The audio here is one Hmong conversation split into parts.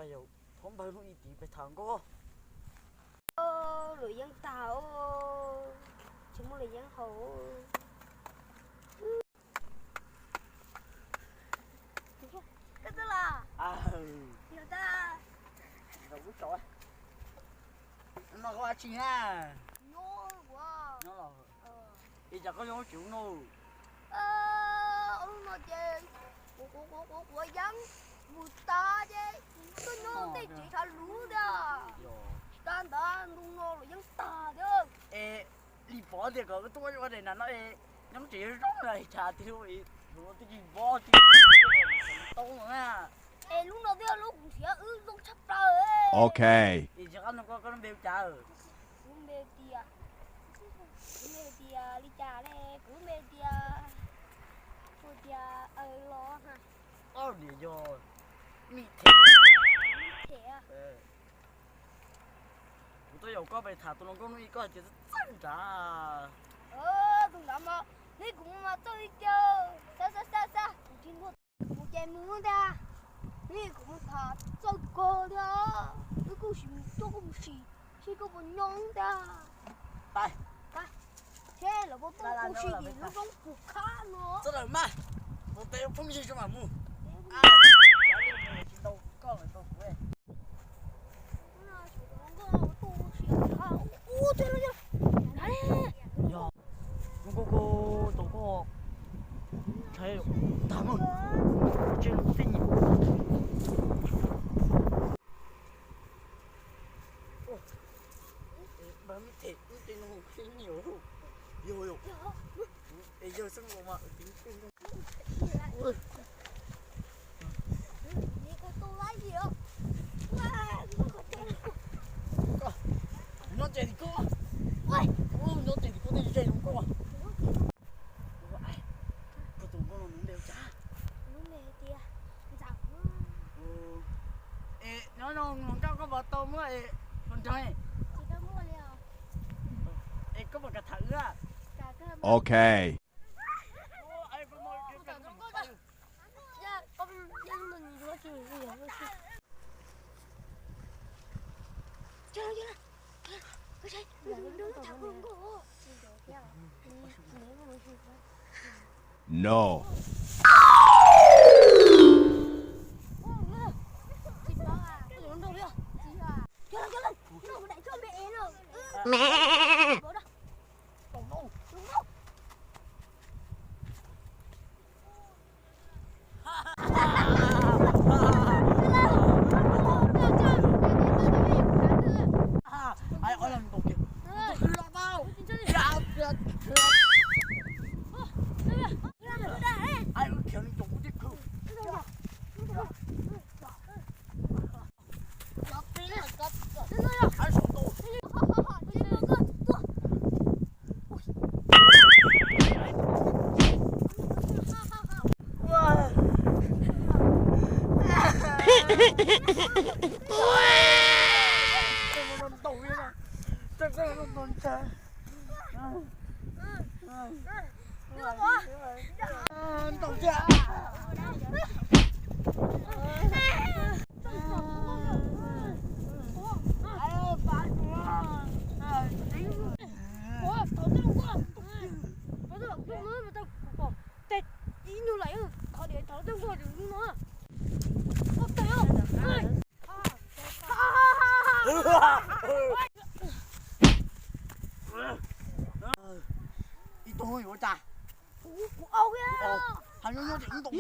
Thov npawg hnub ib tiv peb tham nkauj. Luam yeeb tag, tsis muaj luam yeeb haus. Koj twb los? Yog tag. Noj koj dab tsi na? Nyob los. Es cas koj nyob tsis ua luaj? Ua luaj no ces kuv quav yeeb mus tas ces tuaj nyob tej tsev tshav luv ntag. Tsis tas ntawd ntu no luam yeeb tag thiab. Es li pom tias kom tuaj ua daim nas no es nyob tsev zoo zoo li cas tiag, twb tsis pom tsis tau no na. Es lub no twb yog lub kuv nrhiav wb zoo tshaj plaws. Ok. Es tsis qab no koj lub npe hu cas? Kuv npe tias, kuv npe tias li cas ne? Kuv npe tias, kuv tias los ha. Niam yog Mej Them. Mej Them. Kuv tuaj yaum koj pais tham tus hluas nkauj hnub ib, koj hais tias txawj nrad. Txawj nrad mas, neb kuv mas txawj ib co. Xav xav xav xav, kuv tsis ntuag, kuv ces mus ntag. Neb kuv mus tham txawj kawg thiab. Wb kuj sim tuaj kuj mus sim seb koj puas nyob ntag. Seb lawv puas tuaj kuj sim tim lub roob puas khab no. Txawj lawm mas, mus peb phooj ywg zoo mam mus. Tsis ntau koj lawm tau kuv. Yog, zoo nkauj koj tau koj ntshai tag mog, tsis tej nyuam. Npawg Mej Them, tej no khib nyiam. Yog, yog, es yawg xeeb laus mas. Nyob ces tim koj, nyob ces tim koj tej ze zoo nkauj. Koj tus nkauj no nws npe hu cas? Es nyob no hluas nkauj koj puas tau muaj hluas nraug? Es koj puas kam tham wb? Ok. No. Ib tug yuav cas? Kuv, kuv au. Hais nyob nyob ces ub tau.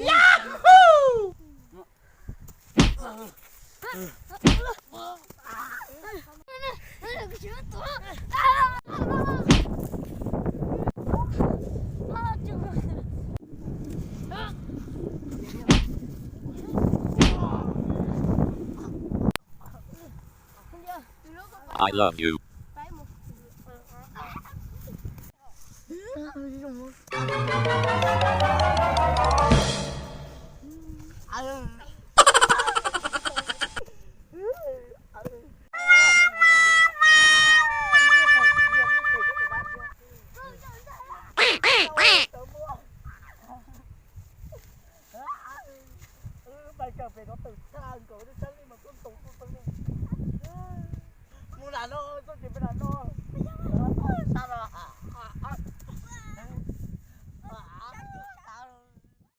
I love you. Kawg pem no tawm tag nkaus, sab li mas tuaj ntaus tuaj xeeb li. Mus nram no, txoj kev pem nram no. Sab no.